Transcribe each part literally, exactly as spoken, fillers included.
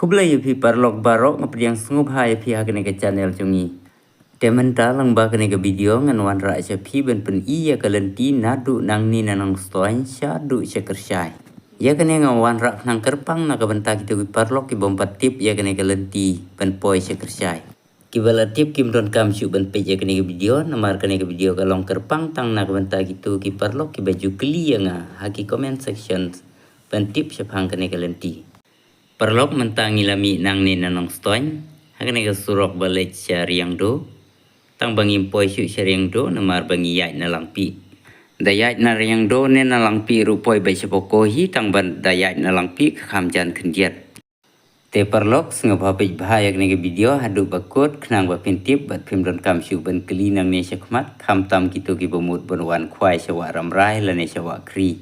Khublei ïa phi paralok baroh, nga pdiang sngewbha ïa phi ha kane ka channel jong ngi. Te mynta lyngba kane ka video ngan wanrah sha phi ban pyni ïa ka lynti naduh nangne na Nongstoiñ shaduh sha Kyrshai. Ïa kane nga wanrah khnang kyrpang na ka bynta kito ki paralok ki bym pat tip ïa kane ka lynti ban poi sha Kyrshai. Kiba la tip kim donkam shuh ban peit ïa kane ka video, namar kane ka video ka long kyrpang tang na ka bynta kito ki paralok kiba ju kylli ïa nga ha ki comment section ban tip shaphang kane ka lynti. Paralok, mynta ngi la mih nangne na Nongstoiñ ha kane ka surok ba leit sha Riangdo. Tang ba ngim poi shuh sha Riangdo namar ba ngi ïaid na Langpih. Da ïaid na Riangdo ne na Langpih ruh poi beit shapoh Kohi, tang ba da ïaid na Langpih ka kham jan khyndiat. Te paralok, sngewbha peit bha ïa kane ka video haduh ba kut khnang ba phin tip bad phim donkam shuh ban kylli nangne shakhmat, khamtam kito kiba mut ban wan khwai sha Wah Rambrai lane sha Wah Kri.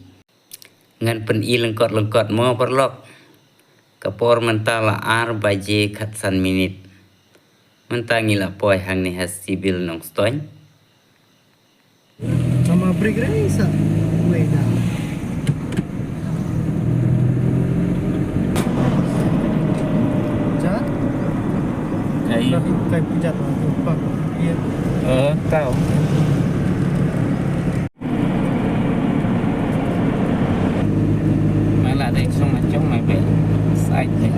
Ngan pyni lyngkot lyngkot mo paralok. Ka por mynta la ar baje khatsan minit. Mynta ngi la poi hangne ha Civil Nongstoiñ. Sama break re sa. Wei da. Ja? Kai. Kai pijat lah tu. Pak. Iya. Eh, kau. Mala dei song achong mai be. Side dei.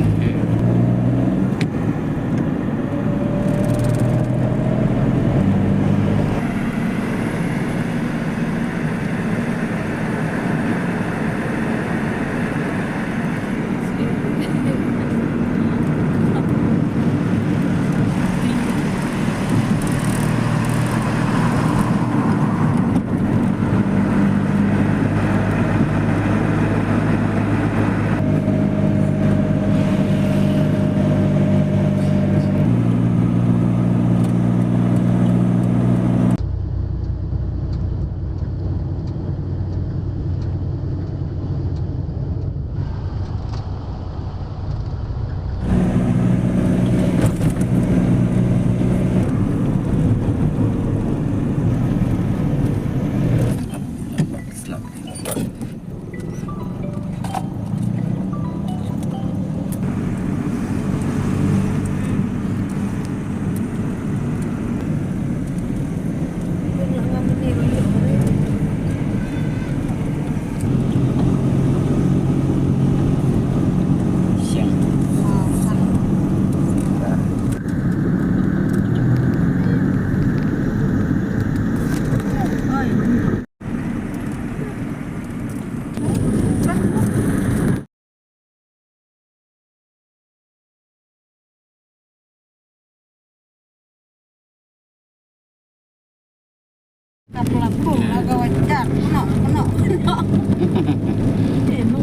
Ka pelakung, agak wajar. Kena, kena, kena.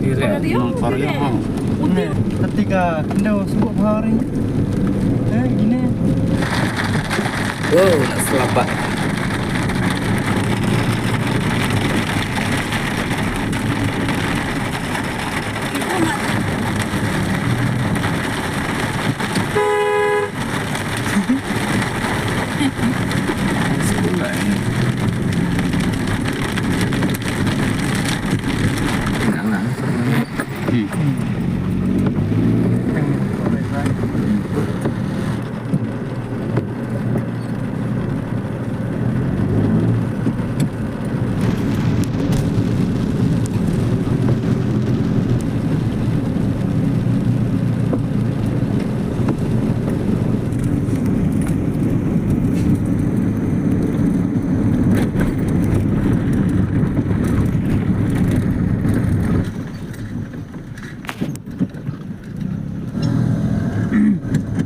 Iya, iya. Nang korea, ha. Ini, ketika kendo sebut hari. Eh, gini. Wow, nak selamat.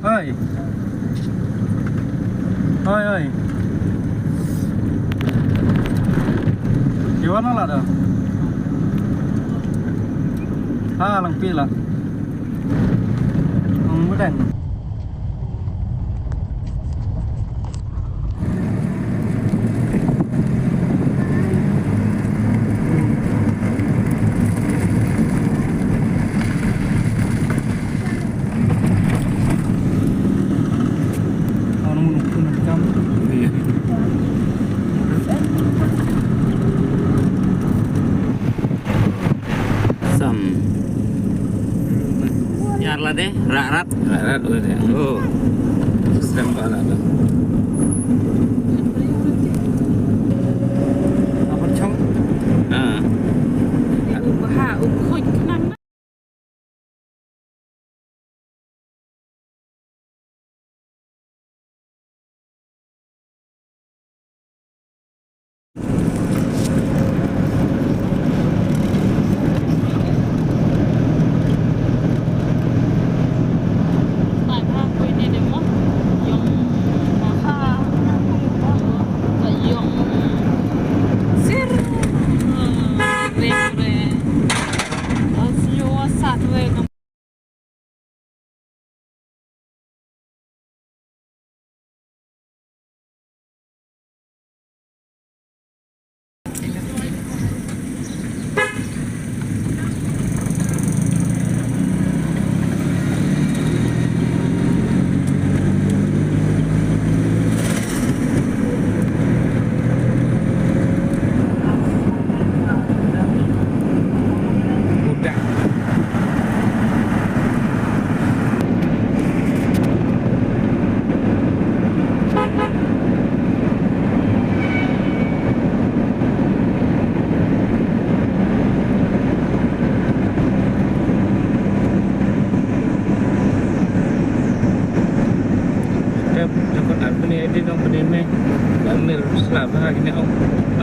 Oi. Oi, oi. Di mana lah dah? Ah, Langpih lah. Hmm, udah. Sam. Nyar la de, Rat rat. Rat rat udah. Oh. Sistem pala tu. Apa chong? Ah. Ubaha ukhuj kenang. Te, takut aku ni, dia dong pedih meh. Ambil selap lagi ni, oh.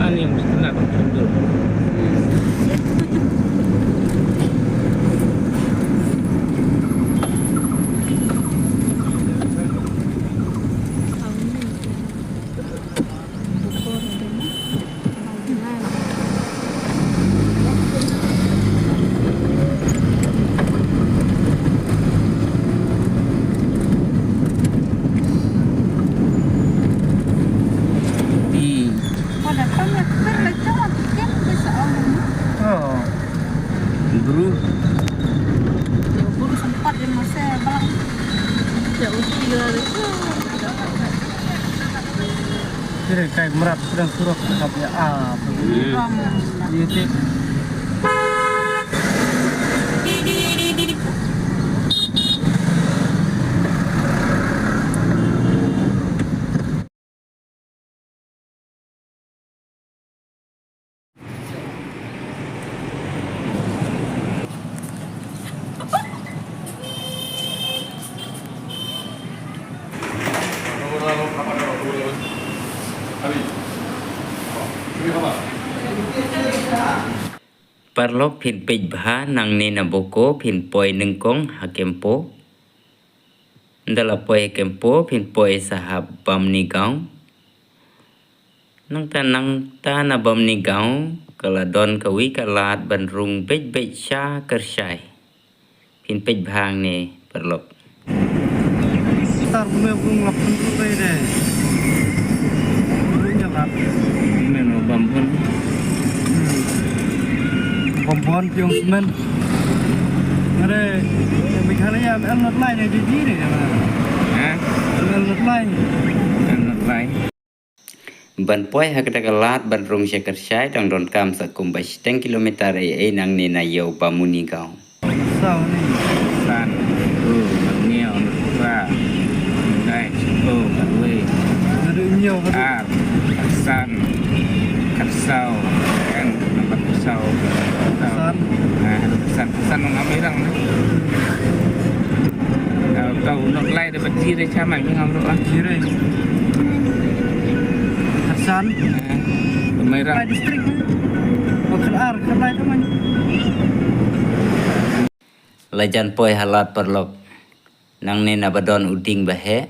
Ani mesti nak betul. Oh. Bru. Bru sempat dia masih balang. Ya, uji lah. Kire kai mrap sdang surok ka pia a. Hmm. Iya, tik. Paralok, phin peit bha, nangne na Boko phin poi nyngkong ha Kempo. Ynda la poi ha Kempo phin poi sa ha Bamni Gaon. Nangta, nangta na Bamni Gaon ka la don kawei ka lad ban rung beit beit sha Kyrshai. Phin peit bha hangne, paralok. Tar bun bun lap pun tu dei dei. Bun nya lap. Men o Bambun. Hmm. Bambun piong semen. Ngare, Meghalaya M L not lai ne di di ne. Ha? M L not lai. M L not lai. Ban poi ha kata ka lad ban rung sha Kyrshai dang donkam sa kumba shiteng kilometer ei ei nangne na ïew Bamni Gaon. Saw ni. San, u, mat hynñiew, mat phra, dai, u, mat wei. Naduh hynñiew, naduh ar, san, khatsaw, kan, nambar khatsaw, khatsaw. San. Ah, khatsan, khatsan nong am irang ni. Tau, tau, not lai da bad jire cha mai ngam ro ah. Jire. Khatsan. Eh, mai rang. Lai district. Ba khat ar, khat lai ta mai. La jan poi ha lad paralok. Nangne na ba don u dieng ba heh.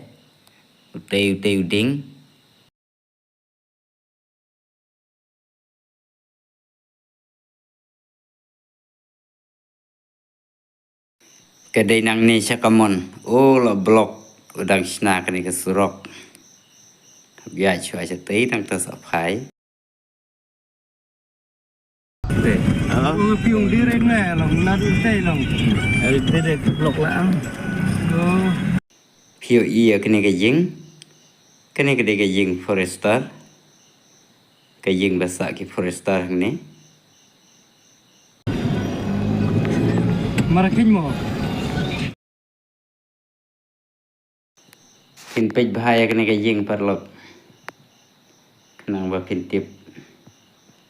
Utei, utei u dieng. Ka dei nangne sha kamon, u la block u dang shna kane ka surok. Hap ïaid shuwa shatei nangta sa phai. Te. Ha? U piung dire ne long, na du te long. Ari te de block la ang. Oh. Phi ïohi ïa kane ka ïing. Kane ka dei ka ïing forester. Ka ïing ba sah ki forester hangne. Marakhij mo. Phin peit bha ïa kane ka ïing paralok. Khnang ba phin tip.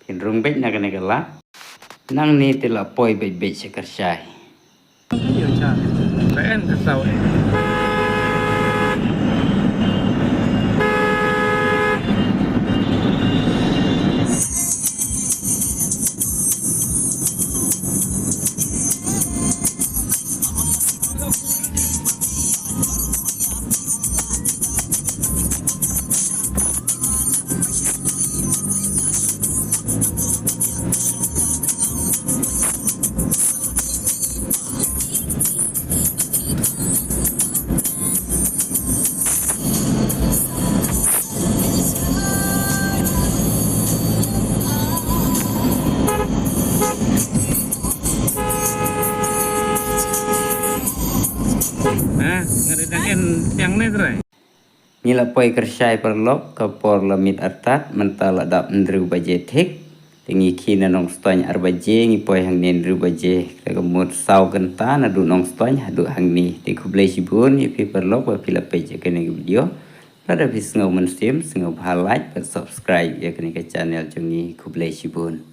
Phin rung beit na kane ka lad. Nangne te la poi beit beit sha Kyrshai. Ïa cha. Ba en ka saw. Ha, nga dang en tiang ne trai. Ngi la poi Kyrshai paralok, ka por la miet artat, mynta la dap hynriew baje thik. Te ngi khie na Nongstoiñ ar baje, ngi poi hangne hynriew baje. Te ka mut saw kynta naduh Nongstoiñ haduh hangne. Te khublei shibun ïa phi paralok ba phi la peit ïa kane ka video. Lada phi sngew mynsiem, sngewbha like bad subscribe ïa kane ka channel jong ngi. Khublei shibun.